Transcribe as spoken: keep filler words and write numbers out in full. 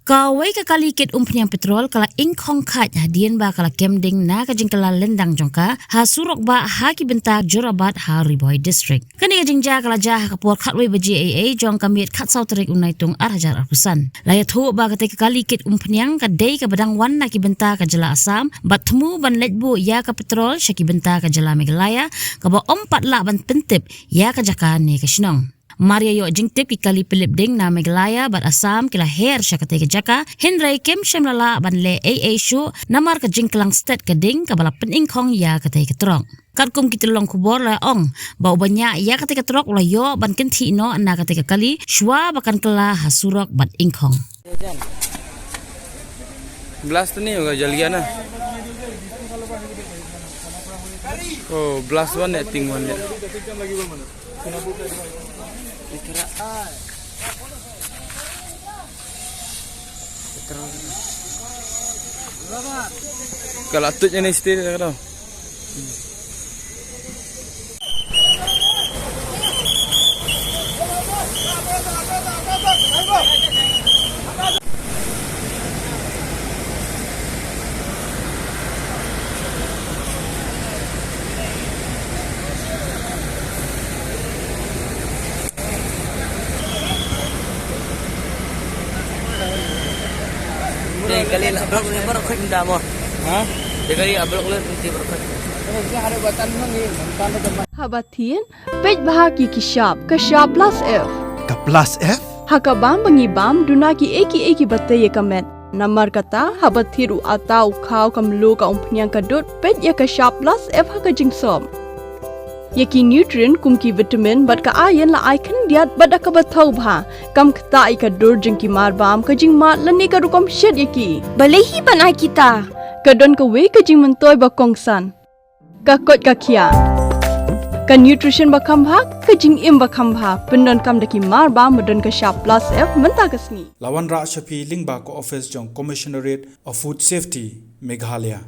Kawei ka kali kit umphniang petrol ka la ingkhong khaid hadien ba ka la kem ding na ka jingkylla lyndang jong ka ha surok bah ha ki bynta Jorabat ha Ri Bhoi District. Kane ka jingjia ka la jia ha ka por khatwei baje eiei jong ka miet khatsaw tarik u Naitung ar hajar arphew san. La ïathuh ba katei ka kali kit umphniang ka dei kaba dang wan na ki bynta ka jylla Assam bad thmu ban leit buh ïa ka petrol sha ki bynta ka jylla Meghalaya kaba ym pat lah ban pyntip ïa ka jaka ne ka shnong. Mar ïa ïoh jingtip ki kali pynlip ding na Meghalaya bad Assam ki la her sha katei ka jaka, hynrei kim shym la lah ban leh ei ei shuh namar ka jingklang stet ka ding kaba la pyningkhong ïa katei ka trok. Katkum ki tyllong khubor la ong ba uba ñiah ïa katei ka trok u la ïoh ban kynthih noh na katei ka kali shuwa ba kan kylla ha surok bad ingkhong. Blast nahi hoga, jal gaya na. Oh, blast wan ya, ting wan ya. Ka la tuid ïa ne state ka dei. Te kali la block le baroh khoit mynta mo. Ha? Te kali la block le mynta baroh khoit. Haba thied, peit bha ïa ki shap, ka shap plus F. Ka plus F? Ha ka bam ba ngi bam, duna kiei kiei kiba tei ïa ka met. Namar kata, haba thied u atta, u khaw, ka mluh, ka umphniang, ka dud, peit ïa ka shap plus F ha ka jingsop. Ïa ki nutrient kum ki vitamin bad ka iron la ai khyndiat bad da kaba thaw bha. Kam ktah ïa ka dur jong ki marbam, ka jingmad lane ka rukom shet ïa ki. Balei hi ban ai kita? Ka don kawei ka jingmyntoi ba kongsan. Ka koit ka khiah. Ka nutrition ba kham bha, ka jingim ba kham bha. Pyndonkam da ki marbam ba don ka shap plus F mynta ka sngi. La wanrah sha phi lyngba ka office jong Commissionerate of Food Safety, Meghalaya.